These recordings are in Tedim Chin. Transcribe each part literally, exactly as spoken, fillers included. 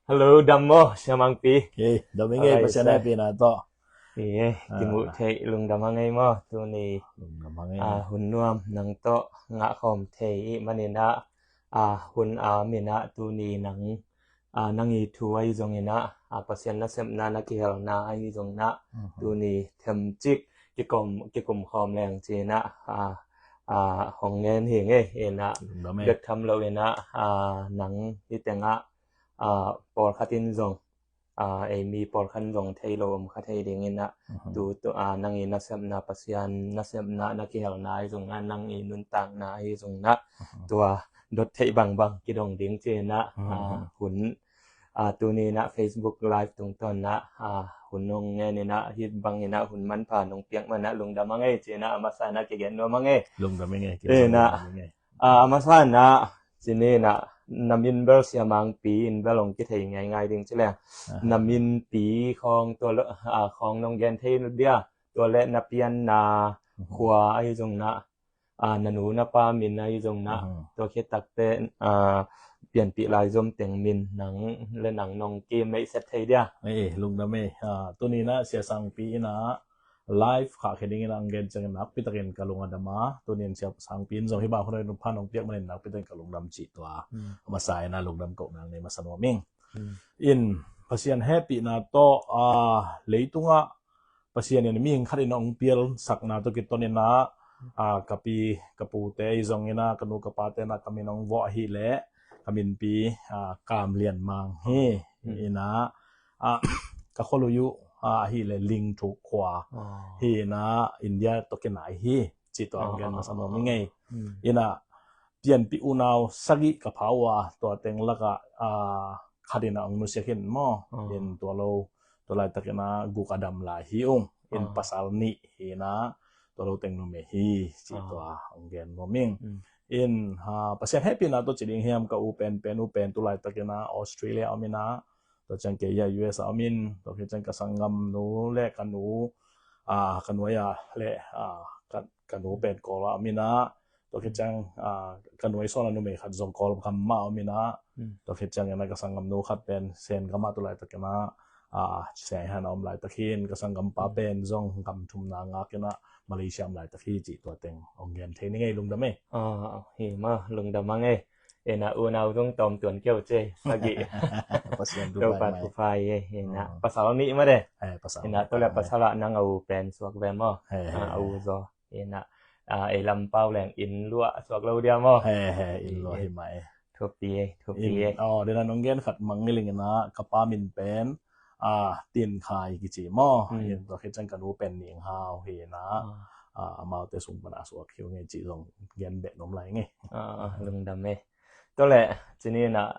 Hello, dam maw, Sia Mangpi? Hey, dam i ngei, Pasian hehpihna tawh. Hey, kimuh theih lungdam a ngei maw, tuni. Lungdam a ngei. Ah, hun nuam nang tawh ngah khawm thei i hih manin ah, ah, hun a min ah tuni nang, ah, nang i thu ahi zongin ah, ah, Pasian nasepna na kihelna ahi zongin ah, tuni themcik kikum, kikum khawm leng ci-in ah, ah, ah, hong ngen hi ngei in ah, bek tham lo in ah, ah, nang hi teng ah, ah, pawlkhat in zong, ah, ei mi pawlkhat in zong thei lo om kha thei dingin ah, tu, tu, ah, nang i nasepna, Pasian nasepna na kihelna ahi zongin ah, nang i nuntakna ahi zongin ah, tua dot theih bangbang kidong ding ci-in ah, ah, hun, ah, tuni in ah Facebook Live tungtawn ah, ah, hun hong ngen in ah, hih bangin ah hun manpha nong piak man ah lungdam a ngei ci-in ah, a masa in ah kigen nuam a ngei. Lungdam i ngei. In ah, ah, a masa in ah, ci-in ah, na min bel Sia Mangpi in bel hong kithei ngaingai ding ci leng. Na minpi khawng tua lo, ah, khawng nong gen thei dia, tua le na pianna khua ahi zongin ah, ah, na nu na pa min ahi zongin ah, tua khit takteh, ah, pianpih lai zom teng min nang le nang nong kimeihset thei dia. Eh, lungdam e. Ah, tuni in ah Sia Sangpi in ah live khahkhia dingin ah hong gen ciangin nakpi takin ka lung a dam a, tuni in Sia Sangpi in zong hih bang hun a nunpha nong piak manin nakpi takin ka lungdam cih tua. A masa in ah lungdam kohna nei masa nuam ing. In Pasian hehpihna tawh, ah, leitungah Pasian in mihing khat in hong pialsakna tawh kitonin ah, ah, ka pi, ka pute ahi zongin ah, ka nu ka pate in ah ka min hong vawh ahih leh, ka minpi, ah, Kam Lian Mang hi. In ah, ah, ka khualui uh, ah, ahih leh Ling Thuk khua hi in ah, India tawh kinai hi. Cih tua hong gen masa nuam i ngei. In ah, pianpih unau sagih ka pha uh a, tua teng lakah, ah, khat in ah hong nusia khin maw. In tua lo, tua laitakin ah guk a dam lai hi ung. In pasal nih hi in ah, tua lo teng numei hi, cih tua hong gen nuam ing. In, ah, Pasian hehpihna tawh ci ding hiam, ka u pen, pen u pen tu laitakin ah Australia om in ah, tua ciang kei ah U S a om in, tua khit ciang ka sanggamnu le ka nu, ah, ka nuai ah le, ah, ka, ka nu pen Kawl a om in ah, tua khit ciang, ah, ka nuai sawn a numei khat zong Kawlgam mah om in ah, tua khit ciangin ah ka sanggamnu khat pen Sen gam ah tu laitakin ah, ah, Saigon a om laitak hi in, ka sanggampa pen zong gam thumna ngak in ah Malaysia om laitak hi, cih tua teng hong gen thei ni ngei, lungdam e. Ah, hi maw, lungdam a ngei. In ah unau zong tawm tuan kei uh ci, sagih. Pasian thupha hi e. In ah pasal nih mah de. Eh, pasal nih. In ah tua le pasal ah nang a u pen suak ve maw. He, he, a u zaw. In ah, ah, ei lam pau leng in luah suak lo dia maw. He, he, in luah hi mah e. Thupi e, thupi e. Oh, den a nong gen khat mangngilh ing in ah, ka pa min pen, ah, Tin Khai kici maw. In tua khit ciang ka nu pen Ning Hau hi in ah, ah, amaute sung pan a suak hi uh ngei cih zong gen beh nuam lai ngei. Ah, ah, lungdam e. Tua le, ci-in ah,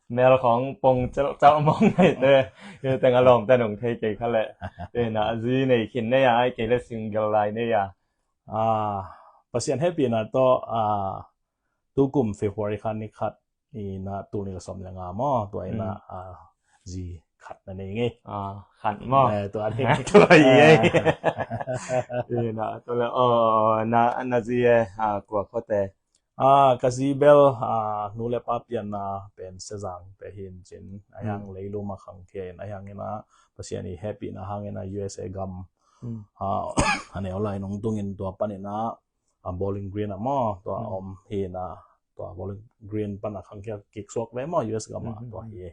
mel khawng pong celh celh mawk ngeite, hi teng a lawmte nong thei kei kha leh. In ah, zi nei khin nei a, ahih kei leh single lai nei a. Ah, Pasian hehpihna tawh, ah, tukum February kha ni khat, in ah tul nih le sawm le nga maw, tua in ah, ah, zi khat na nei ngei. Ah, khat maw. Eh, tua ni. Tua hi e. In ah, tua le, oh, na, na zi e, ah, kua khuate. Ah, ka zi bel, ah, nu le pa pianna pen Sezang te hi in cin, a hiang leilum a khangkhia in, a hiang in ah Pasian i hehpihna hangin ah U S A gam, ah, a neu lai nong tungin tua panin ah, ah, Bowling Green ah maw, tua om hi in ah, tua Bowling Green pan a khangkhia kik suak ve maw, U S gam ah, tua hi.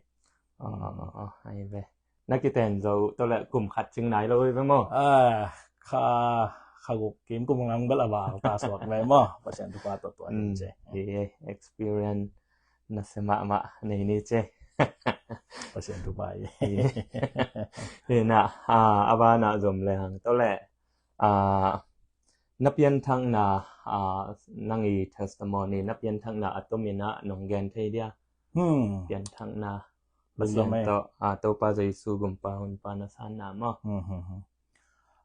Ah, ah, ah, ah, ai ve. Na kiten zo, tua le kum khat cing nai lo ve maw. Ah, kha, kha guk kim kum ngang bel a vang ta suak ve maw. Pasian thupha tawh tua in ce. Hi, experience na se mahmah nei ni ce. Pasian thupha hi. Hi na, ah, a vana zom le hang tua le, ah, na pianthakna, ah, nang i testimony, na pianthakna a tomin ah nong gen thei dia. Hmm. Pianthakna. Pasian tawh, ah, Topa Jesu gumpa hunpa na sanna maw. Hmm, hmm, hmm.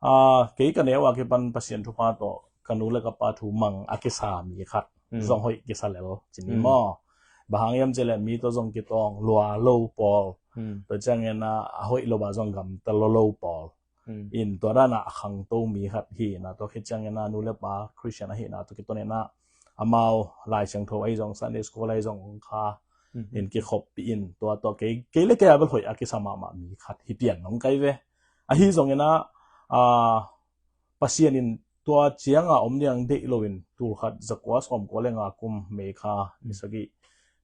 Ah, kei ka neu a kipan Pasian thupha tawh ka nu le ka pa thu mang a kisa mi khat zong hoih kisa lel ci ni maw. Bang hang hiam cih leh mi tawh zong kitawng lua lo pawl. Tua ciangin ah, a hoih lo ah zong gamta lua lo pawl. In tua dan ah a khangto mi khat hi na, tua khit ciangin ah nu le pa Christian ahihna tawh kiton in ah, amau Lai Siangtho ahi zong, Sunday School ahi zong kha, Mhm. In kikhop pi in tua tua kei kei le kei a bel hoih a kisa mahmah mi khat hi pian nong kai ve. Ahi zongin ah, ah, Pasian in tua cianga om ding deih loin tul khat zakua sawmkua le nga kum May kha ni sagih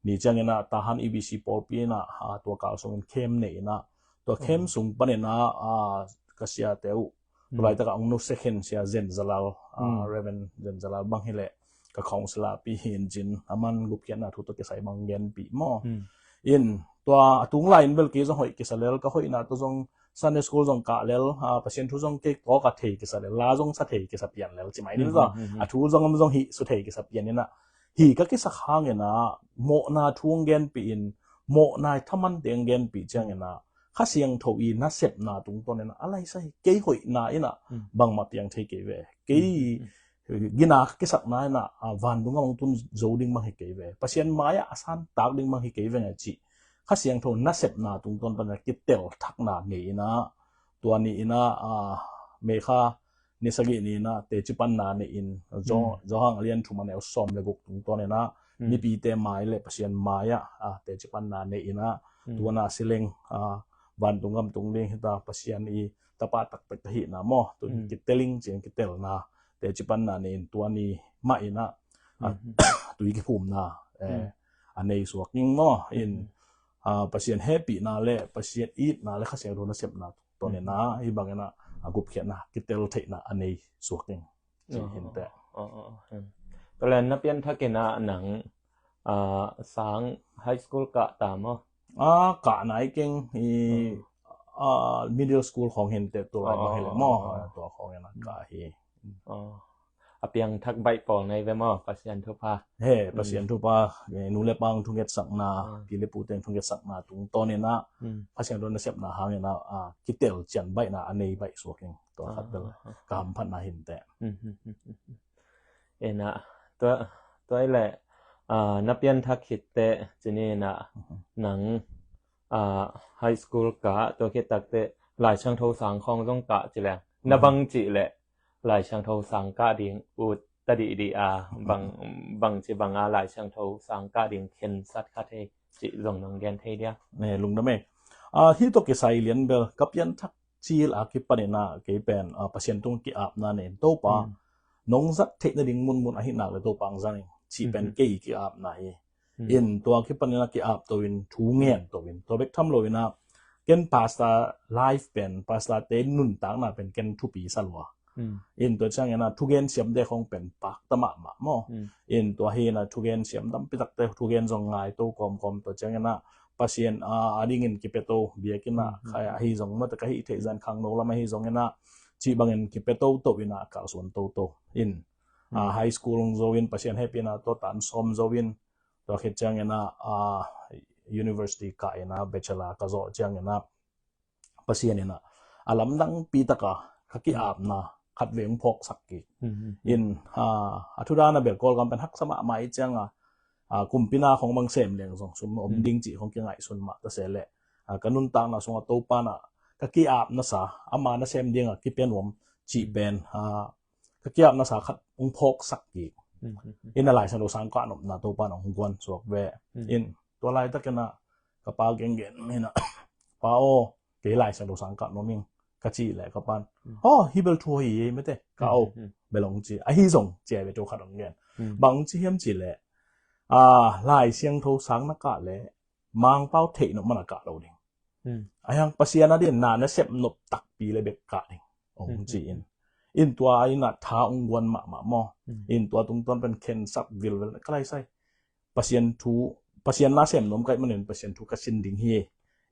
ni ciangin ah Tahan E B C pawlpi in ah, ah, tua kal sungin camp nei in ah tua camp sung panin ah, ah, ka siate uh tulai taka ong nu second sia Zen Zalal, ah, Reverend Zen Zalal bang hileh ka council a pi hin cin aman gupkhiatna thu tawh kisai bang genpi maw. In tua a tung lai in bel kei zong hoih kisa lel ka hoihna tawh zong Sunday school zong kah lel, ah, Pasian thu zong kei tawh ka thei kisa lel, la zong sa thei kisa pian lel ci mai ni zong a thu zong om zong hi su thei kisa pian in ah hi ka kisak hangin ah mawhna thu ong genpi in mawhna i thaman te ong genpi ciangin ah Kha Siangtho i nasepna tungtawn in ah a laisa hi kei hoihna in ah bangmah piang thei kei ve. Kei gina kisakna in ah, ah, vantung a ong tun zo ding bang hi kei ve. Pasian mai-ah a santak ding bang hi kei ve ngai cih Kha Siangtho nasepna tungtawn pan a kitel thakna nei in ah tua ni in ah, ah, May kha ni sagih ni in ah teci panna nei in Zo-, Johan a lian thum a neu sawm le guk tungtawn in ah mipite mai le Pasian mai-ah, ah, teci panna nei in ah tua na sileng, ah, vantung gam tung ding hita Pasian i tapa taktak ka hihna maw. Tun kiteling cin kitelna teci panna nei in tua ni mah in ah, ah, tui kiphumna, eh, a nei suak ing maw. In, ah, Pasian hehpihna le Pasian itna le Kha Siangtho nasepna tawnin ah hi bangin ah a gupkhiatna kitel theihna a nei suak ing ci hin teh. Tua le na pianthak in ah nang, ah, sang high school kah ta maw? Ah, kah nai keng i, ah, middle school khawng hin teh tua lai bang hi le maw. Ah, tua khawng in ah kah hi. A piangthak baih pawl nai ve maw, Pasian thupha. He, Pasian thupha, eh, nu le pa ong thungetsakna, pi le pu teng thungetsakna tungtawn in ah Kha Siangtho nasepna hangin ah, ah, kitel cian baihna a nei baih suak ing. Tua khat bel ka hamphatna hin teh. In ah tua, tua i le, ah, na pianthak khit teh cini in ah nang, ah, high school kah tua khit tak teh Lai Siangtho sang khawng zong kah ci leng na bang cih leh Lai Siangtho sang kah ding ut ta dihdih a, bang, bang ci bang a Lai Siangtho sang kah ding khensat kha thei cih zong nong gen thei dia? Ne, lungdam e. Ah, hi tawh kisai lian bel ka pianthak cil a kipan in ah kei pen, ah, Pasian tung ki-apna nei in Topa nong zat theih nading munmun ahih nak le Topa ong zang ing cih pen kei ki-apna hi. In tua kipan in ah ki-ap to in thu ngen to in tua bek tham lo in ah ken pastor life pen pastor te nuntakna pen ken thupi sa lua. In tua ciangin ah thugen siamte khawng pen pakta mahmah maw. In tua hi in ah thugen siam tampi takte thugen zong ngai to kawmkawm tua ciangin ah Pasian, ah, a dingin kipia to biakinn ah kha ahi zong mate ka hih theih zan khangno lam ahi zongin ah cih bangin kipia toto in ah kalsuan toto. In, ah, high school zo in Pasian hehpihna tawh tan sawm zo in tua khit ciangin ah, ah, university kah in ah bachelor ka zawh ciangin ah Pasian in ah a lamdangpi taka ka ki-apna khat vei ong phawksak kik. In, ah, a thudana bel Kawlgam pen haksa mahmah i cianga, ah, kumpi na khawng bang sem leng zong sum om ding cih khawng kingaihsun mah ta se leh, ah, ka nuntakna sungah Topa in ah ka ki-apna sa ama nasem dinga kipia nuam cih pen, ah, ka ki-apna sa khat ong phawksak kik. In a Lai Siangtho sang kah nopna Topa in ong guan suak ve. In tua laitakin ah ka pa genggen in ah, Pa aw, kei Lai Siangtho sang kah nuam ing ka cih leh ka pan, aw, hi bel thu hi ei mate, kah aw, bel ong ci. Ahi zong ci a ve to khat ong gen. Bang ci hiam cih leh, ah, Lai Siangtho sang na kah leh Mangpau theih nop mana kah lo ding. Ahi hang Pasian a dingin na nasep nop takpi le bek kah ding ong ci in. In tua in ah tha ong guan mahmah maw. In tua tungtawn pen khensat vilvel ka lai sai. Pasian thu, Pasian nasem nuam ka hih manin Pasian thu ka sin ding hi.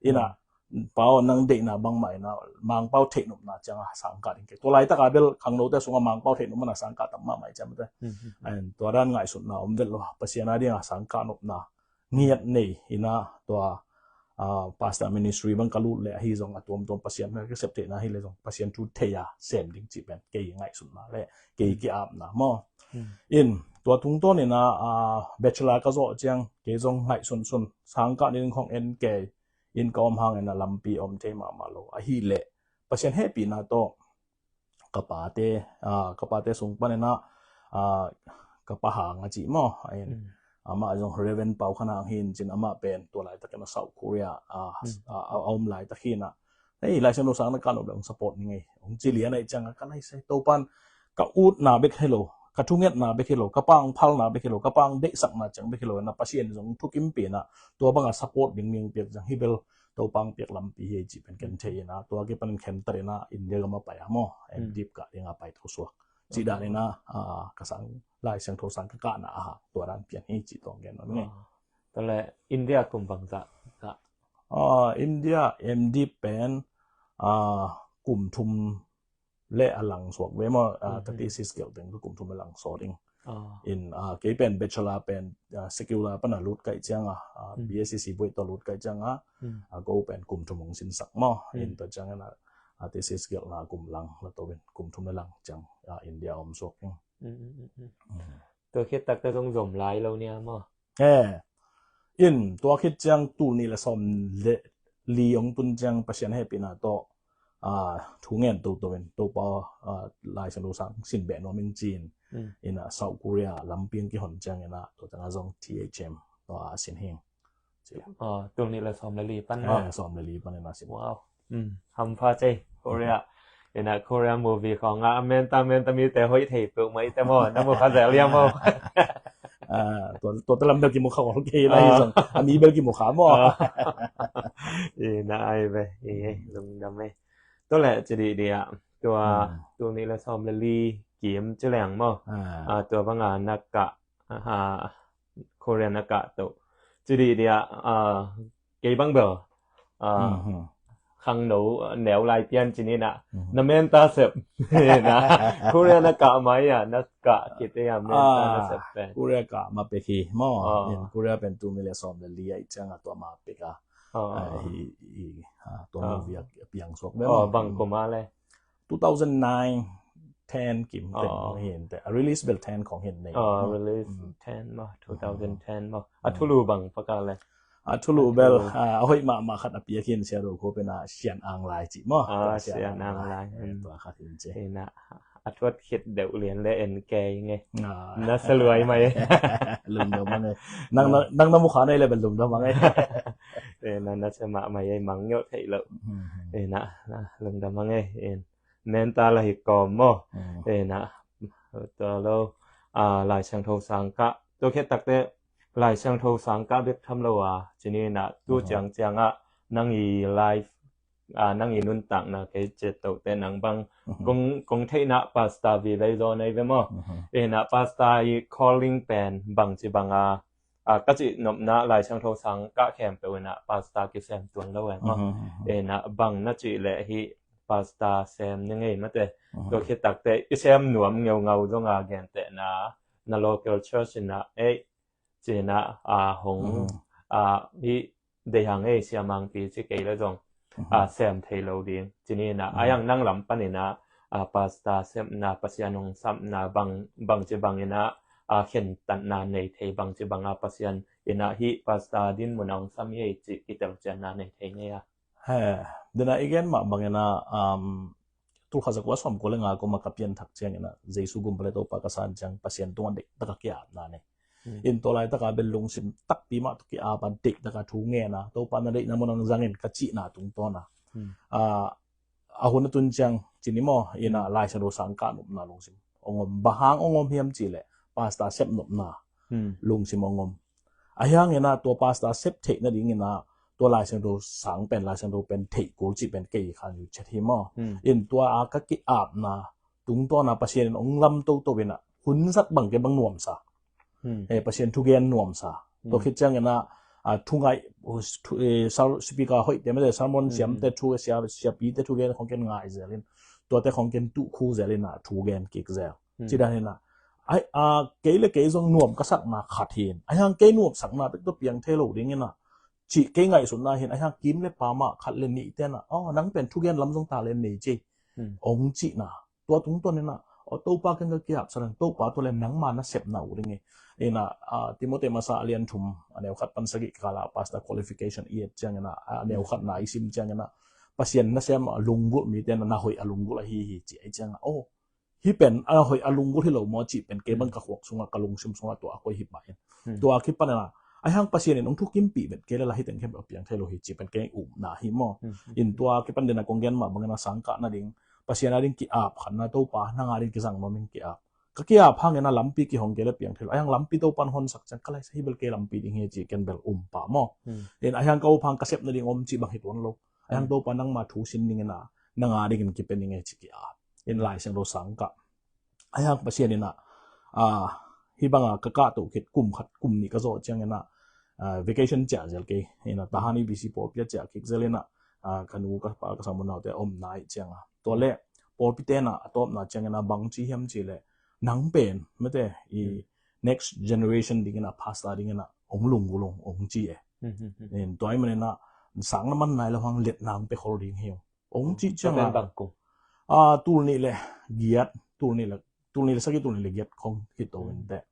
In ah, Pa aw, nang deihna bangmah in ah Mangpau theih nopna cianga sang kah ding kei. Tua laitaka bel khangnote sungah Mangpau theih nop mana sang kah tam mahmah i ciang mate. Tua dan ngaihsutna om vet lo. Pasian a dinga sang kah nopna ngiat nei in ah tua, ah, pastor ministry bang ka lut leh ahi zong a tuamtuam Pasian ka sep theihna hi leh zong Pasian thu thei a sem ding cih pen kei ngaihsutna le kei ki-apna maw. In tua tungtawn in ah, ah, bachelor ka zawh ciang kei zong ngaihsunsun sang kah ding khawng en kei in ka om hangin a lampi om thei mahmah lo. Ahih leh Pasian hehpihna tawh ka pate, ah, ka pate sung panin ah, ah, ka pa Hang a cih maw. In, Amah zong Reverend Pau Khan Hang hi in cin, amah pen tua laitakin a South Korea a, a, a, a om laitak hi in ah, hei, Laisiangtho sang na kah nop leh hong support ning ei, hong ci lian ahih ciangin ka laisai, Topa'n ka utna bek hi lo, ka thungetna bek hi lo, ka pangphalna bek hi lo, ka pangdeihsakna ciang bek hi lo, na Pasian zong thukimpi in ah tua banga support ding mi hong piak ciang, hih bel Topa hong piak lampi hi ei cih pen ken thei in ah, tua kipanin khenter in ah India gam ah pai a maw, M.Div kah ding a pai tho suak. Cih dan in ah, ah, ka sang, Laisiangtho sang ka kahna a, tua dan pian hi cih tawh gen nuam ing. Ah. Tua leh India kum bangzah kah? Ah, India M.Div pen, ah, kum thum leh a lang suak ve maw, ah, ka thesis gelh teng kum thum leh lang sawt ing. Ah. In, ah, kei pen bachelor pen, ah, secular pan a lut ka hih ciang a, ah, B.Sc. Buaih tawh lut ka hih ciang a, ah, ko pen kum thum hong sinsak maw. In tua ciangin ah, ah, thesis gelhna kum lang la to in, kum thum leh lang ciang, ah, India om suak ing. Mm, mm, mm, mm. Mm. Tua khit tak teh zong zom lai lo nia maw? Eh, in tua khit ciang tul nih leh sawm leh li hong tun ciang Pasian hehpihna tawh, ah, thu ngen toto in, Topa, ah, Laisiangtho sang sin beh nuam ing ci in. Mm. In ah South Korea lampi hong kihon ciangin ah, tua teng ah zong T H M tua a sin hi ing. Ci. Ah, tul nih leh sawm leh li pan maw? Eh, sawm leh li pan in ah sin. Wow. Mm, hampha cei, Korea. In ah Korea movie khawng ah a menta menta mite hoih thei peuhmah i te maw, na mu kha zel liam maw? Ah, tua, tua te lam bel kimu kha khol kei lai zong, a mi bel kimu kha maw? Ah. In ah ai ve, i, lungdam ei. Tua leh ci dih dih ah, tua, tul nih leh sawm leh li kim ci leng maw? Ah. Ah, tua banga na kah, ah, Korea na kah to. Ci dih dih ah, ah, kei bang bel, ah, khangno, ah, neu lai pian ci ni in ah, na menta sep. Na, Korea na kah mai ah, na kah khit ei ah, menta na sep pen. Korea kah ma pek hi maw. Ah. In Korea pen tul nih leh sawm leh li ahih ciang a tua ma pek a. Ah. Ah, hi, hi, ah, tua movie a piang suak ve maw. Bang kum a leh? Two thousand nine, ten kim teng hi in teh. A release bel ten khong hi in nei. Ah, release ten maw, two thousand ten maw. A thulu bang paka leh? A thulu bel, ah, a hoih mahmah khat a piak hi in, Sia Do Khup in ah, Sian Ang Lai cih maw. Ah, Sian Ang Lai. Eh, tua khat hi in ci. In ah, a thuat khit deuh lian leh en kei ing ei. Ah. Na sa luai mai. Lungdam ang ei. Nang na, nang na mu kha na hih leh bel lungdam ang ei. Eh, na, na sa mahmah ei, mang ngiat thei lo. Hmm. Eh, na, na, lungdam ang ei. In. Menta la hi kawm maw. Mm. Eh, na, tua lo, ah, Laisiangtho sang kah. Tua khit tak teh Laisiangtho sang kah bek tham lo a, ci ni in ah, tu ciang ciang ah nang i life, ah, nang i nuntakna kei ciat to teh nang bang, kong, kong theihna pastor vive zaw na hi ve maw. Eh, na pastor i calling pen bangci bang a, ah, ka cih nopna Laisiangtho sang kah khempeuh in ah pastor kisem tuan lo e maw. Eh, na bang na cih leh hih pastor sem ning ei mate. Tua khit tak teh i sem nuam ngeungau zong a, gentehna, na local church in ah, ei, ci in ah, ah, hong, ah, hih deihang ei, siamangpi ci kei leh zong, ah, sem thei lo ding. Ci ni in ah, a yang nang lam pan in ah, ah, pastor sepna, Pasian hong sapna, bang, bangci bang in ah, ah, khentatna nei thei, bangci bang a Pasian in ah hih pastor dinmun ah hong sam hi ei cih kitelcianna nei thei ngei a. He, den a i gen mah bangin ah, um, tul khat za kua sawmkua leh nga kum a ka pianthak ciangin ah, Jesu gumpa leh Topa ka san ciang Pasian tungah deih taka ki-apna nei. Hmm. In tua laitak a bel lungsim takpi mah tawh ki-ap a, deih taka thu ngen a, Topa na deihna mun ah hong zang in ka cihna tungtawn a. Hmm. Ah, a hun a tun ciang ci ni maw, in ah Laisiangtho sang kah nopna lungsim hong om. Bang hang hong om hiam cih leh pastor sep nopna lungsim hong om. Ahi hangin ah tua pastor sep theih nadingin ah tua Laisiangtho sang pen, Laisiangtho pen theih kul cih pen kei khan yu chet hi maw. Hmm. In tua a ka ki-apna tungtawn a Pasian in hong lam toto in ah, hun zat bang kei bang nuamsa. Hmm. Eh, Pasian thugen nuamsa. Hmm. Tua khit ciangin ah, ah, thungai, thu, eh, sar-, speaker hoihte mate, sermon siamte, thu, sia, siapite thugen khong ken ngai zel in, tuate khong ken tuh khu zel in ah, thugen kik zel. Hmm. Ci dan in ah, ai, ah, kei leh kei zong nuam ka sakna khat hi in. Ahi hang kei nuam sakna bek tawh piang thei lo ding in ah, cih kei ngaihsutna hi in, ahi hang kim leh pam ah khat leh nihte in ah, oh, nang pen thugen lam zong talent nei ci. Hmm. Hong cihna. Tua tungtawn in ah, oh, Topa kiang ka ki-ap sa leng, Topa tua leh nangma na sepna uh ding hi. In ah, ah, Timothy masa a lian thum, a neu khat pan sagih kal ah pastor qualification i et ciangin ah, a neu khatna i sim ciangin ah, Pasian nasem a lunggulh mite na, na hoih a lunggulh ahi hi ci ahih ciangin ah, oh, hih pen a hoih a lunggulh hi lo maw cih pen kei bang ka khuak sungah, ka lungsim sungah tua a koih hi pah in. Tua kipan in ah, ahi hang Pasian in hong thukimpih vet kei leh la hih teng khempeuh a piang thei lo hi cih pen kei upna hi maw. In tua kipan den a kong gen mah bangin a sangkah nading, Pasian a ding ki-ap khatna, Topa nang a ding kizang nuam ing, ki-ap. Ka ki-ap hangin a lampi kihong kei leh piang thei lo. Ahi hang lampi Topan hon sak ciang ka laisa hi bel kei lampi ding hi ci ken bel um pah maw. In ahi hang ka up hang ka sep nading om cih bang hi tuan lo. Ahi hang Topa nangma thu sin dingin a, nang a dingin kipia ning ei ci ki-ap. In Lai Siangtho sangkah. Ahi hang Pasian in ah, ah, hih banga ka kahto khit kum khat kum nih ka zawh ciangin ah, ah, vacation ciah zel kei. In ah Tahan EBC pawlpi ah ciah kik zel in ah, ah, ka nu ka pa ka sanggam naute a omna ih ciang a. Tua leh pawlpi ten ah a tawpna ciangin ah bang ci hiam cih leh, nang pen mate i next generation dingin ah, pastor dingin ah hong lunggulh ung, hong ci e. In tua ahih manin ah sang na man nai lo hang letna hong pia khol ding hi ung. Hong cih ciang a, tul nih le giat, tul nih le, tul nih le sagih, tul nih le giat khong hi to in teh.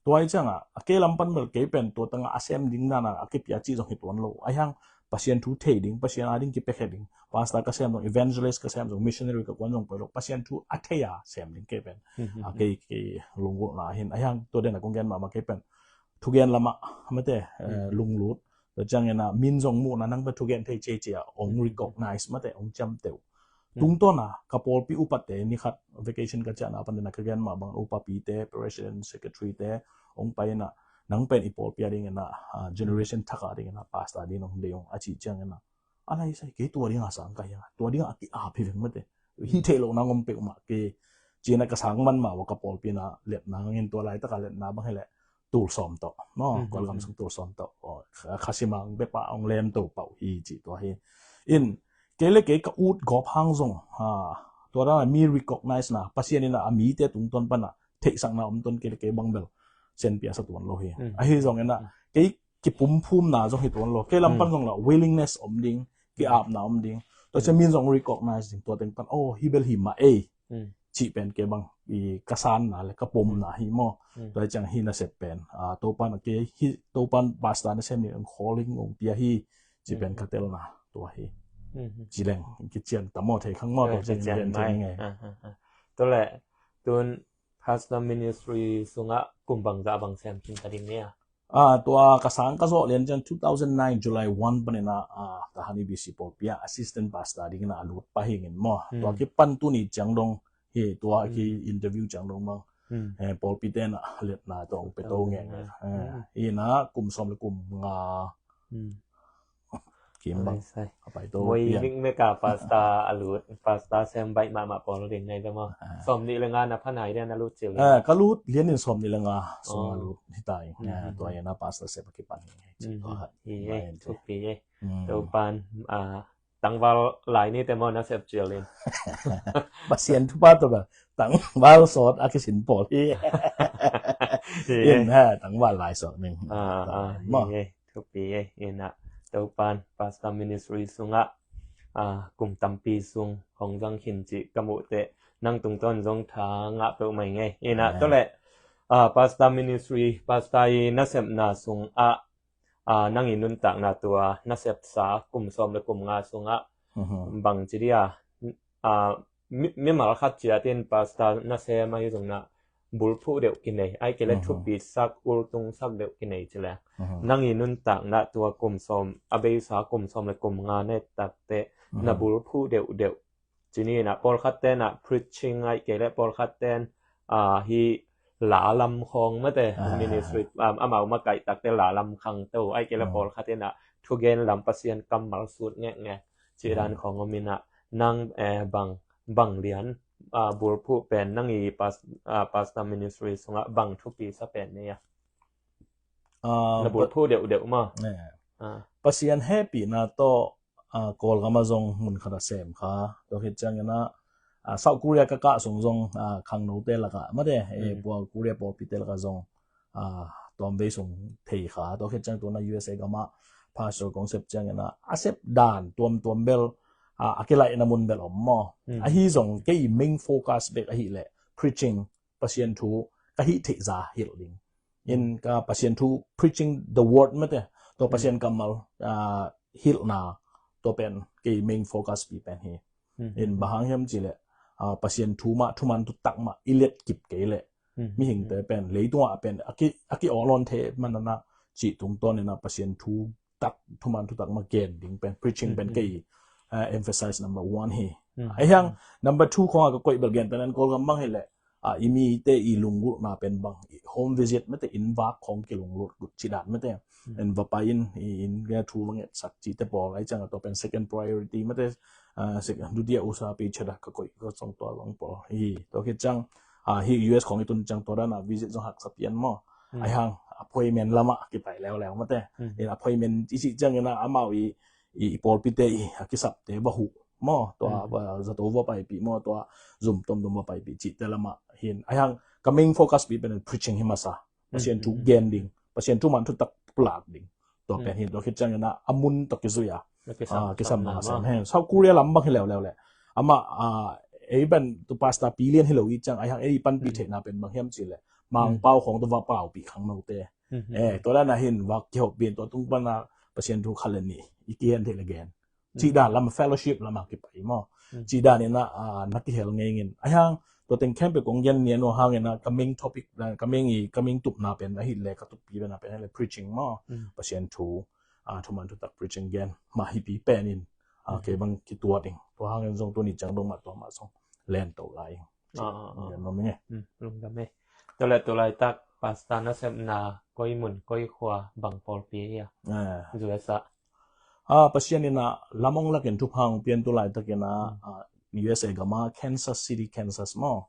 Tua hi ciang a, a kei lam pan bel kei pen tua tang a sem ding dan a a kipia cih zong hi tuan lo. Ahi hang Pasian thu thei ding, Pasian a ding kipia khe ding, pastor ka sem zong, evangelist ka sem zong, missionary ka kuan zong poi lo, Pasian thu a thei a sem ding kei pen a kei, kei lunggulhna hi in. Ahi hang tua den a kong gen mahmah kei pen thugen lamah mate, eh, lunglut. Tua ciangin ah min zong muhna, nang pen thugen thei ciacia, hong recognize mate, hong ciamteh uh. Tungtawn a ka pawlpi upate ni khat vacation ka ciahna pan den a ka gen mah bangin upapite, president, secretary te hong pai in ah, nang pen i pawlpi a dingin ah, ah, generation thak a dingin ah pastor dingin hong deih ung a cih ciangin ah, a laisa hi kei, tua ding a sang ka hi a, tua ding a ki-ap hi veng mate. Hih theih loh nang om peuhmah kei. Ci in ah ka sang man mah uh a, ka pawlpi in ah letna hangin tua laitak a letna bang hi leh tul sawm tawh maw, Kawlgam sung tul sawm tawh, aw, kha, khasimang bepah hong lemto pah uh hi cih tua hi. In kei le kei ka ut gawp hang zong, ha, tua dan a mi recognize na, Pasian in ah a mite tungtawn pan ah theihsakna om tuan, kei le kei bang bel sen piasa tuan lo hi. Ahi zongin ah kei kipumphumna zong hi tuan lo. Kei lam pan zong la willingness om ding, ki-apna om ding. Tua ciang min zong recognize ding, tua teng pan, oh, hi bel hi mah ei. Cih pen kei bang i ka sanna le ka pomna hi maw. Tua ciang hi nasep pen, ah, Topan a kei hi, Topan pastor nasem ni ang calling ong pia hi. Cih pen ka telna tua hi. Ci leng kician ta maw, thei khang maw, tua ciang kician mai. Tua le tun Pastor Ministry sungah kum bangzah bang sem khin ka ding nia? Ah, tua ka sang ka zawh lian ciang two thousand nine July one panin ah, ah, Tahan EBC pawlpi ah assistant pastor dingin ah a lut pah hi ing maw. Tua kipan tuni ciang dong hi, tua ki interview ciang dong bang, eh, pawlpi ten ah letna tua hong pia to ngeng. Eh, hi in ah kum sawm le kum nga kim bang a pai to. Moi mik mik a pastor a lut, pastor sem baih mahmah pawl ding nai ta maw. Sawm nih le nga na phanai dia na lut cil. Eh, ka lut lian in sawm nih le nga sung a lut hi ta ing. Eh, tua hi in ah pastor sem a kipan hi. Tua hi e, thupi e. Topan, ah, tangval lai ni te maw na sep cil in. Pasian thupha tawh bel tangval sawt a kisin pawl hi. In ha, tangval lai sawt ning. Ah, ah, maw. Thupi e. In ah Topan Pastor Ministry sungah, ah, kum tampi sung hong zang khin cih ka muh teh, nang tungtawn zong tha ngah peuhmah ing. In ah tua le, ah, Pastor Ministry, pastor i nasepna sungah, ah, nang i nuntakna tua nasepsa kum sawm le kum nga sungah bang ci dia, ah, mi, mimal khat ciat in pastor nasem ahi zongin ah bulphuh deuh kinei, ahih kei leh thupi sak, ultung sak deuh kinei ci leng. Nang i nuntakna tua kum sawm, a beisa kum sawm le kum nga na et tak teh na bulphuh deuhdeuh. Ci ni in ah pawlkhat ten ah preaching, ahih kei leh pawlkhat ten, ah, hi la lam khawng mate, ministry, ah, amau makaih tak teh la lam khangto, ahih kei leh pawlkhat in ah thugen lam, Pasian kammal sut ngekngek cih dan khawng om in ah, nang, eh, bang, bang lian, ah, bulphuh pen, nang i pas-, ah, Pastor Ministry sungah bang thupi sa pen nei a? Ah, na bulphuh deuhdeuh maw. Eh. Ah. Pasian hehpihna tawh, ah, Kawlgam ah zong mun khat a sem kha. Tua khit ciangin ah, ah, South Korea ka kah sung zong, ah, khangnote lakah mate, eh, pua Korea pawlpite lakah zong, ah, tuamvei sung thei kha. Tua khit ciang tu in ah U S A gam ah pastor kong sep ciangin ah, a sep dan tuamtuam bel, ah, a kilaihna mun bel om maw. Ahi zong kei main focus bek ahih leh preaching, Pasian thu ka hih theih za hilh ding. In ka Pasian thu, preaching the word mate, tua Pasian kammal, ah, hilhna, tua pen kei main focus pi pen hi. In bang hang hiam cih leh, ah, Pasian thu mah, thuman thutak mah i let kip kei leh, mihingte pen leitungah pen a ki, a ki-awlawn thei manana cih tungtawnin ah Pasian thutak, thuman thutak mah gen ding pen, preaching pen kei, ah, emphasize number one hi. Ahi hang number two khawngah ka koih bel, gentehna in Kawlgam bang hileh, ah, i mite i lunggulhna pen bang, i home visit mate, inn vak khawng kilunglut cih dan mate, in va pai in, i inn thu va ngetsak cihte pawl, ahi ciangah tua pen second priority mate, ah, second, dutiya usapi cihda ka koih ka song tua zong pawl hi. Tua khit ciang, ah, hih U S khawng i tun ciang tua dan a visit zong haksa pian maw. Ahi hang appointment lamah kipai leuleu mate. In appointment i cih ciangin ah amau i, i, i pawlpite i a kisapte va huh maw, tua va zato va paipih maw, tua zum tomtom va paipih cihte lamah hin. Ahi hang ka main focus pi pen preaching hi masa. Pasian thu gen ding, Pasian thuman thutak pulak ding. Tua pen hin, tua khit ciangin ah a mun tawh kizui a, ah, kisam masa. Hen, South Korea lam bang hi leuleu leh, amah, ah, ei pen tu pastor pi lian hi lo i ciang, ahi hang ei panpih theihna pen bang hiam cih leh Mangpau khawng tawh va paupih khangnote. Eh, tua dan a hin va kihopih in, tua tung pan a Pasian thu khat le nih i kigen theih le gen. Cih dan lam, fellowship lamah kipai maw. Cih dan in ah, ah, na kihel ngei ngin. Ahi hang tua teng khempeuh kong gen nian uh hangin ah ka main topic, ah, ka main i, ka main tupna pen ahih leh, ka tuppi pen a pen ahih leh preaching maw. Pasian thu, ah, thuman thutak preaching gen mah hi pi pen in, ah, kei bang kituat ing. Tua hangin zong tuni ciang dong mah tua mah zong lento lai ing. Ah, ah, ah. Gen nuam ing e. Lungdam e. Tua leh tu laitak pastor nasepna koi mun koi khua bang pawlpi hi a? Ah. U S a. Ah, Pasian in ah lam ong lakin thupha ong pian, tu laitakin ah, ah, U S A gam a Kansas City, Kansas maw.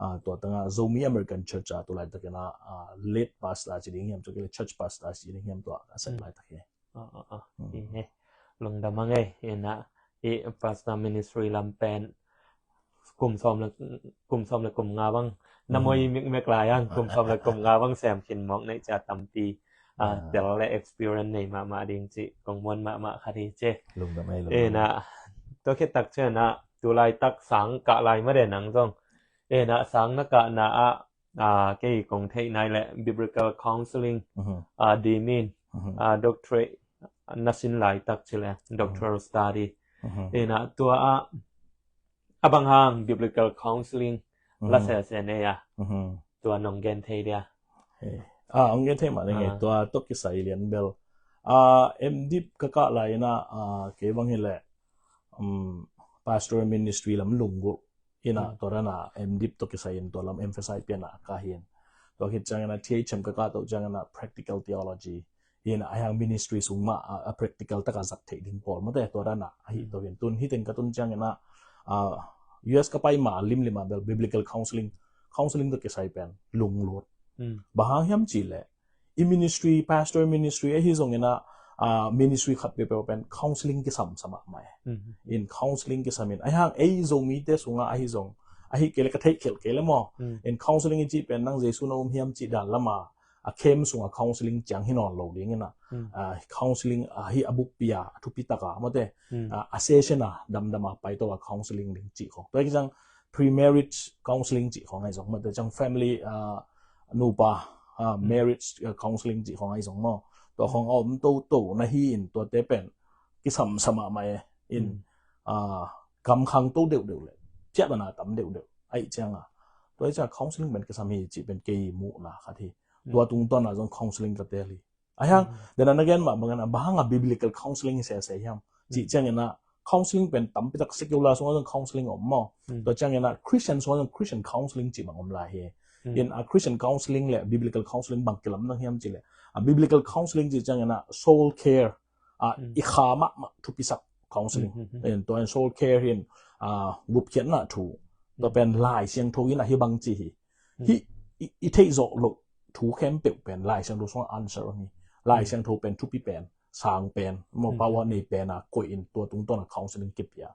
Ah, tua tengah Zomi American Church ah tu laitakin ah, ah, lead pastor ci ding hiam, tua kei leh church pastor ci ding hiam, tua a sep laitak hi. Ah, ah, ah. Hi he. Lungdam a ngei, in ah, i pastor ministry lam pen kum sawm le, kum sawm le kum nga bang na moi mikmek lai ang, kum sawm le kum nga bang sem khin mawk neih cia tampi, ah, tel le experience nei mahmah ding cih kong muan mahmah khat hi ci. Lungdam ei, lungdam. In ah, tua khit tak ciang ah, tu laitak sang kah lai mah de nang zong. In ah, sang na kahna ah, ah, kei kong theih nai leh biblical counseling, ah, D Min, ah, doctorate na sin laitak ci leh, doctoral study. In ah, tua ah, a bang hang biblical counseling la sese nei a, tua nong gen thei dia? Hei. Ah, ong gen thei mah ding e, tua tawh kisai lian bel. Ah, M.Div ka kah lai in ah, ah, kei bang hileh, um, pastoral ministry lam lunggulh in ah, tua dan a M.Div tawh kisai in tua lam emphasize pian a ka hi in. Tua khit ciangin ah T H M ka kah to ciangin ah practical theology in ah, ahi hang ministry sung mah a, a practical taka zat theih ding pawl mate, tua dan a ahi to hi in. Tun hih teng ka tun ciangin ah, ah, U S ka pai ma limlim ah bel biblical counseling, counseling tawh kisai pen lunglut. Bang hang hiam cih leh i ministry, pastor ministry ahi zongin ah, ah, ministry khat peuhpeuh pen counseling kisam sa mahmah e. In counseling kisam in, ahi hang ei Zomite sungah ahi zong, ahi kei leh ka theih khialh kei leh maw. In counseling i cih pen nang Jesu na um hiam cih dan lam a, a camp sungah counseling ciang hi nawn lo ding in ah, ah, counseling ahi a bukpi a, a thupi tak a mate, ah, a session a damdam a pai to a counseling ding cih khawng. Tua hi ciang pre-marriage counseling cih khawng ahi zong mate, ciang family, ah, nupa, ah, marriage, ah, counseling cih khawng ahi zong maw. Tua khawng a om toto na hi in, tuate pen kisam sa mahmah e. In, ah, kam khangto deuhdeuh leh ciah bana tam deuhdeuh ahih ciang a, tua hi ciang counseling pen kisam hi cih pen kei muhna khat hi. Tua tungtawn a zong counseling ka tel hi. Ahi hang, dena na gen mah bangin ah, bang hang a biblical counseling hi sese hiam cih ciangin ah, counseling pen tampi tak secular sungah zong counseling om maw. Tua ciangin ah Christian sungah zong Christian counseling cih bang om lai hi. In a Christian counseling le biblical counseling bang kilamdang hiam cih leh, a biblical counseling cih ciangin ah soul care, ah, i kha mahmah thupisak counseling. In tua in soul care hi in, ah, gupkhiatna thu. Tua pen Lai Siangtho in ahi bang ci hi. Hih i, i theih zawh loh thu khempeuh pen Lai Siangtho sungah answer om hi. Lai Siangtho pen thupi pen, sang pen, maw, power nei pen a koih in tua tungtawn a counseling kipia.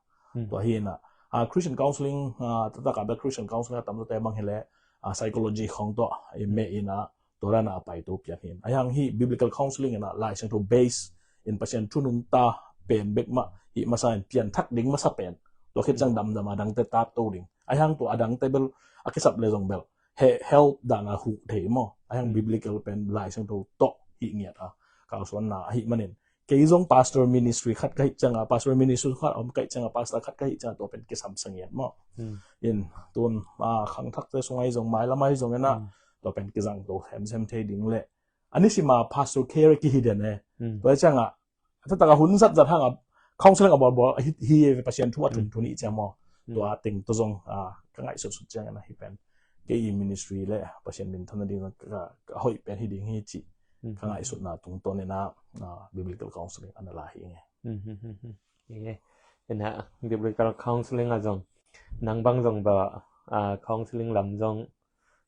Tua hi in ah, ah, Christian counseling, ah, taktak a bel Christian counseling a tamzawte bang hileh, ah, psychology khawng tawh i meh in ah, tua dan a pai to pian hi in. Ahi hang hih biblical counseling in ah Lai Siangtho base in Pasian thu nungta pen bek mah hih masa in, pianthak ding masa pen. Tua khit ciang damdam a dangte tat to ding. Ahi hang tua a dangte bel a kisap le zong bel he, help dan a huh thei maw. Ahi hang biblical pen Lai Siangtho tawh hih ngiat a kalsuanna ahih manin kei zong pastor ministry khat ka hih cianga, pastor ministry khat om ka hih cianga, pastor khat ka hih cianga, tua pen kisam sangiat maw. Hmm. In tun, ah, khangthakte sung ahi zong, mailam ahi zong ena, hmm, tua pen kizang to semsem thei ding le. A nisima pastor care kihi den e. Hmm. Tua cianga, a taktak a hun zat zat hanga, counseling a bawlbawl hi, hi Pasian thu a thun, hmm, thun hi cia maw. Hmm. Tua teng to zong, ah, ka ngaihsutsut ciangin ahi pen. Kei i ministry le Pasian min thona ding ka, ka hoih pen hi ding hi ci. Hmm. Ka ngaihsutna tungtawn ina, ah, biblical counseling ana la hi nge. Hmm, hmm, hmm, hmm. Ina biblical counseling a zong. Nang bang zong ba, ah, counseling lam zong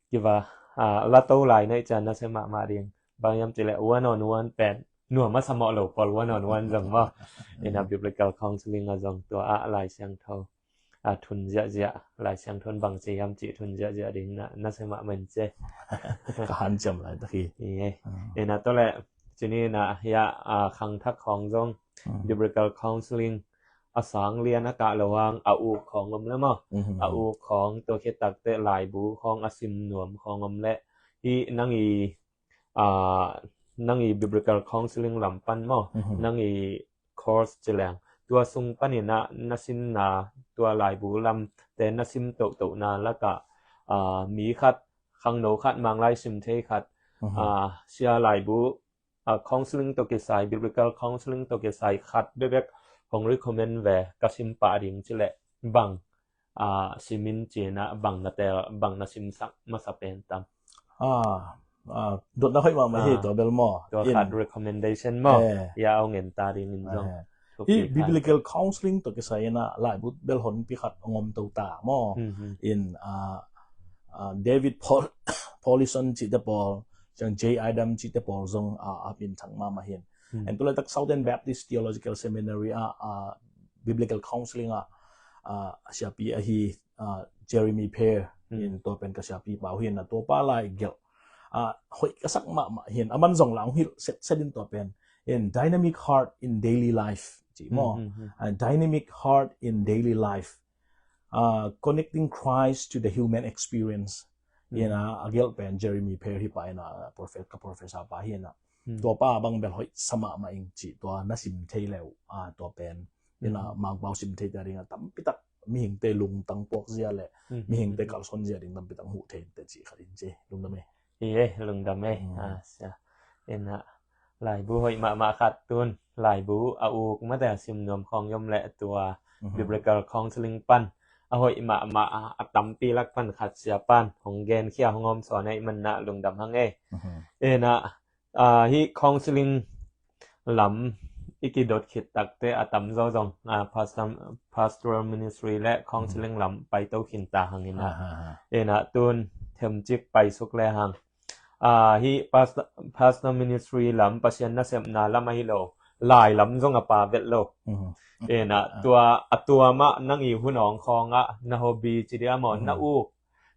kiva, ah, la to lai na i cian na se mahmah ding. Bang hiam cih leh one on one pen nuam a sa mawh lo pawl one on one zong maw. Ina biblical counseling a zong tua ah Lai Siangtho, ah, thun ziahziah, Lai Siangtho in bang ci hiam cih thun ziahziah ding na, na se mahmah in ce. Ka hanciam laitak hi. Ie. Ah. Ina tua leh cini na hia, ah, khangthak khawng zong, hmm, biblical counseling a sang lian a kah lo hang a uk khawng om le maw. Mhm. A uk khawng tua khit takteh laibu khawng a sim nuam khawng om le. Hi nang i, ah, nang i biblical counseling lam pan maw. Mhm. Nang i course ci leng. Tua sung panin ah na simna tua laibu lamte na sim tohtohna lakah, ah, mi khat, khangno khat, Manglai sim thei khat, mhm, ah, sia laibu, ah, counseling tawh kisai, biblical counseling tawh kisai khat bekbek hong recommend ve ka sim pah ding ci leh bang, ah, simin cina bang na tel, bang na simsak masa pen tam. Ah, ah, dotna hoih mahmah hi, ah, tua bel maw. Tua khat recommendation maw. Eh. Ia au ngen ta dingin zong. Eh. Hi biblical counseling tawh kisai ina laibu bel honpi khat hong om to ta maw. Hmm, hmm. In, ah, ah, David Paul, Paulison cihte pawl, ciang Jay Adam cihte pawl zong, ah, a minthang mahmah hin. Hmm. En tu laitak Southern Baptist Theological Seminary ah, ah, biblical counseling ah, ah, siapi ahi, ah, Jeremy Pare, hmm, in tua pen ka siapi pau hi na tua pa lai gelh, ah, hoih ka sak mahmah hin, aman zong la hong hilh setset in tua pen. In Dynamic Heart in Daily Life, ci maw. Hmm, hmm, hmm. Ah, Dynamic Heart in Daily Life. Ah, Connecting Christ to the Human Experience. Hmm. Ina a gelh pen Jeremy Pare hi pa ina, ah, prophet, ka professor pa hi ina. Hmm. Tua pa bang bel hoih sa mahmah ing ci tua na sim thei leu, ah, tua pen. Ina, hmm, Mangpau sim thei ta ding a tampi tak mihingte lungtang puak zia le, hmm, mihingte, hmm, kalson zia ding tampi tak huh thei te ci khat in ci. Lungdam e. Hi e, lungdam e. Hmm. Ah, sia. Ina, laibu hoih mahmah khat tun. Laibu a uk mate a sim nuam khawng om le tua, mhm, biblical counseling pan. A hoih mahmah a, a tampi lak pan khat sia pan. Hong gen khia hong om suan e, i man na lungdam hang e. Mhm. Ina, ah, hi counseling lam i kidot khit takte a tamzaw zong, ah, pastor, pastoral ministry le counseling, mhm, lam pai to khin ta hang ina. Ah, ah, ah. Ina tun themcik pai suk le hang. Ah, hi pastor, pastor ministry lam, Pasian nasepna lam ahi lo. Lai lam zong a pa vet lo. Mhm. Ina, ah, tua, a tua mah nang i hun awng khawng ah, na hobby ci dia maw, mhm, na uk,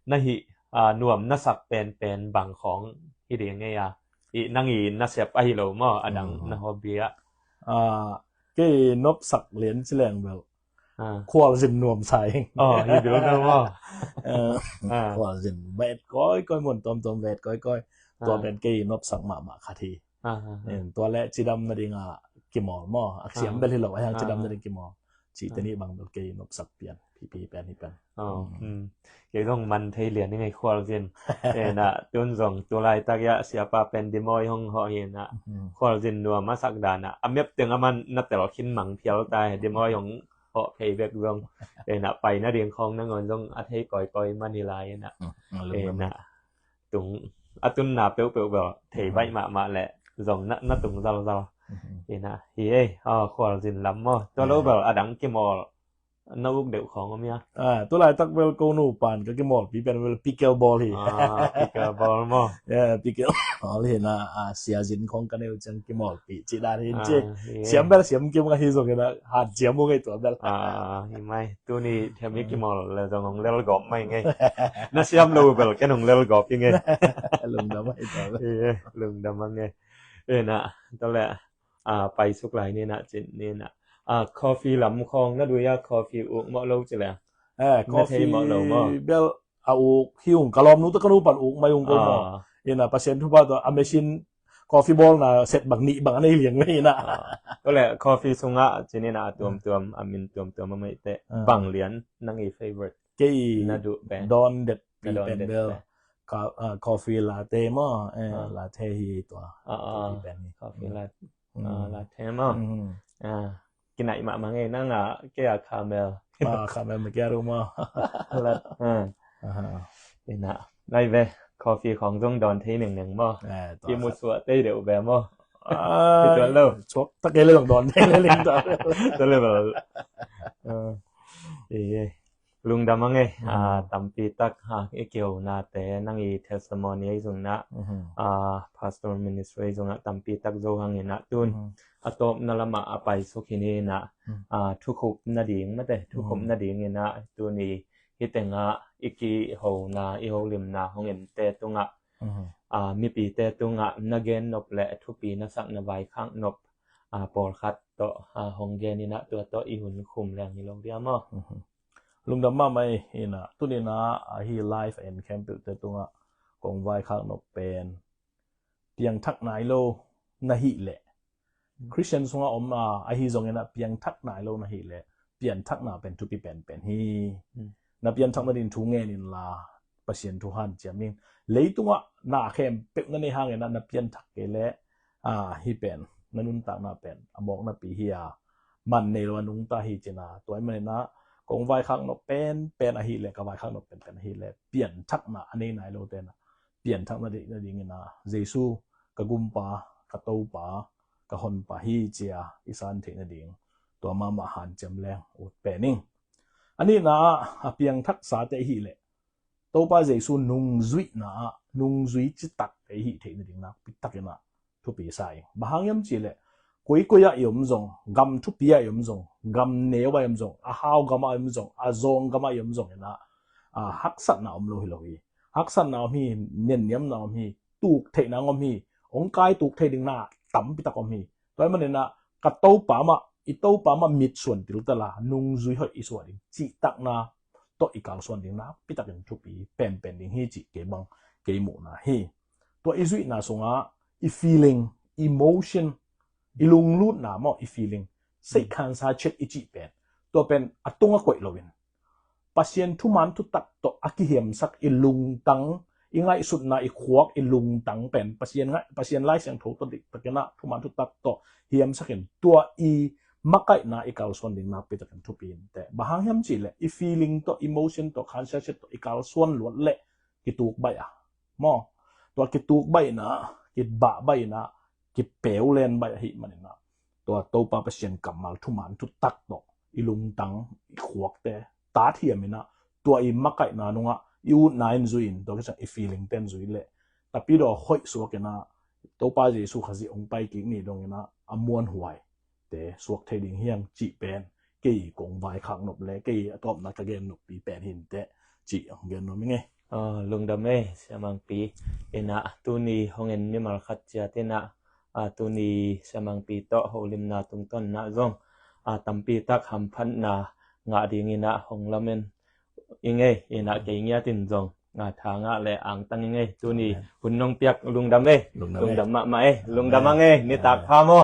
na hih, ah, nuam na sak penpen bang khawng hi ding ngei a. I nang i nasep ahi lo maw, a dang, mhm, na hobby ah. Ah, kei nopsak lian ci leng bel. Ah. Khualzin nuam sa ing. Oh, hi bil bel maw. Eh, ah, khualzin vet kawikawi, mun tawmtawm vet kawikawi. Tua, ah, pen kei nopsak mahmah khat hi. Ah, ah, ah. Eh, tua le cidam nading a kimawl maw. A siam, ah, bel hi lo, a hiang cidam, ah, nading kimawl. Ci, ah, teni bang bel kei nopsak pian. Pipi pen hi pen. Oh, hmm. Hmm. Kei zong man thei lian i ngei khualzin. Ena, tun zong tu laitak ia siapa pen Dimoy hong hawh hi ena. Hmm. Khualzin nuam a sak dan a. A mep teng a man na tel khin mang phial ta hi. Dimoy hong hawh phei bek zong. Ena, pai nading khawng nangawn zong a thei kawikawi man hi lai ena. Hmm. Ena, tung, a tunna peuhpeuh bel thei baih mahmah leh zong na, na tung zalzal. Hmm. Ena, hi ei, aw, khualzin lam maw. Tua lo bel a dang kimawl. Na uk deuh khawng om ia? Ah, tu laitak bel ko nu pan ka kimawlpi pen bel pickle ball hi. Ah, pickle ball maw? Yeah, pickle ball hi na, ah, siazin khawng ka neu ciang kimawlpi cih dan hi ci. Ah, hi. Siam bel siam kim ka hi zong ina, hat ciam uh ngei tua bel. Ah, hi mai. Tuni thiam hi kimawl le zong hong lel gawp mai ngei. Na siam lo bel ken hong lel gawp hi ngei. Lungdam mai tua bel. Hi, lungdam mai ngei. Ena, tua le. Ah, pai suk lai ni na cin ni na. Ah, coffee lam khawng na dui a coffee uk mawh lo ci le. Eh, na thei mawh lo maw? Coffee bel a uk hi ung, ka lawmnu tawh ka nu pan uk mai ung ko maw. Ah. Ina Pasian thupha tawh a machine coffee bawlna set bang nih bang a nei liang mei na. Ah. Tua leh coffee sungah cih ni na a tuamtuam, a min tuamtuam a mei teh, ah, bang lian nang i favorite? Kei na duh pen, dawn det pi pen bel, ah, coffee latte maw, eh, ah, latte hi tua. Ah, ah. Pi pen hi. Coffee latte. Mm. Ah, latte maw. Mm. Ah, kinai mahmah ngei nang a, kei a caramel. Ah, caramel mah kei a ru maw. Lat. Ah. Aha. Ina, lai ve, coffee khong zong dawn thei nengneng maw. Eh, tua i musuah tei deuh ve maw. Ah, i tuan lo. Chuak tak kei le zong dawn thei le ling ta. Tua le bel. Ah. Eh, eh. Lungdam a ngei, ah, tampi tak, ah, i kihonate, nang i testimony ei zong na, ah, pastor ministry ei zongah tampi tak zo hang ina tun, a tawpna lamah a paisuk hi ni na, ah, thukhup nading mate, thukhup nading ina tuni hi tengah i kihona, i holimna hong ente tungah, ah, mipite tungah na gen nop le thupi na sak na vaikhak nop, ah, pawlkhat tawh, ah, hong gen ina tua tawh i hun khum leng hi lo dia maw. Lungdam mahmah ei, ina, tuni na, ahi live en khempeuhte tungah kong vaikhak nop pen, piangthak nai lo na hih leh, Christian sungah om a, ahi zong ina piangthak nai lo na hih leh, pianthakna pen thupi penpen hi. Na pianthak nading thu ngen inla, Pasian thu hanciam in. Leitungah na khempeuh na nei hang ina na pianthak kei leh, ah, hih pen na nuntakna pen a mawknapi hi a, man nei lo a nungta hi cina. Tua ahih manin ah kong vaikhak nop penpen ahih leh, ka vaikhak nop penpen ahih leh, pianthakna a nei nai lote na pianthak nading, nadingin ah Jesu ka gumpa, ka topa, ka honpa hi ci-a i san theih nading tua mahmah hanciam leng ut pen ing. A nihna ah a piangthaksate ahih leh Topa Jesu nungzuihna ah nungzui citak i hih theih nading nakpi takin ah thupi sa ing. Bang hang hiam cih leh, koikoi ah i om zong, gam thupi ah i om zong, gam neu ah i om zong, a hau gam ah i om zong, a zawng gam ah i om zong in ah, ah, haksatna om lo hi lo hi. Haksatna om hi, nenniamna om hi, tuk theihna om hi, hong kai tuk thei ding na tampi tak om hi. Tua ahih manin ah ka Topa mah, i Topa mah mitsuan tiltal a nungzui hoih i suah ding cihtakna tawh i kalsuan ding nakpi takin thupi penpen ding hi cih kei bang, kei muhna hi. Tua i zuihna sungah i feeling, emotion, i lunglutna maw, i feeling, seikhansa chet i cih pen, tua pen a tungah koih loin, Pasian thuman thutak tawh a kihiamsak i lungtang, i ngaihsutna, i khuak, i lungtang pen Pasian ngai-, Pasian Lai Siangtho tawh diktakin ah thuman thutak tawh hiamsakin tua i makaihna i kalsuan ding nakpi takin thupi inteh. Bang hang hiam cih leh i feeling tawh, emotion tawh, khansiasia tawh i kalsuan luat leh kituk baih a, maw? Tua kituk baihna, kibah baihna, kipeulen baih ahih manin ah, tua Topa Pasian kammal thuman thutak tawh i lungtang, i khuakte tat hiam in ah, tua i makaihna nungah, i utna in zui in, tua kisang i feeling ten zui leh, tapidaw hoih suak in ah, Topa Jesu Khazih hong pai kik ni dongin ah a muanhuai te suak thei ding hi hang cih pen kei kong vaikhak nop le kei a tawpna ka gen noppi pen hi inteh cih hong gen nuam ing ei. Ah, lungdam ei, Sia Mangpi. In ah tuni hong en mimal khat ciat in ah, ah, tuni Sia Mangpi tawh holimna tungtawn in ah zong, ah, tampi tak hamphatna ngah dingin ah hong lamen ing ei. In ah kei ngiat in zong, ah, tha ngah le angtang ing ei. Tuni hun nong piak lungdam ei. Lungdam ei. Lungdam mahmah ei. Lungdam ang ei. Nitak pha maw.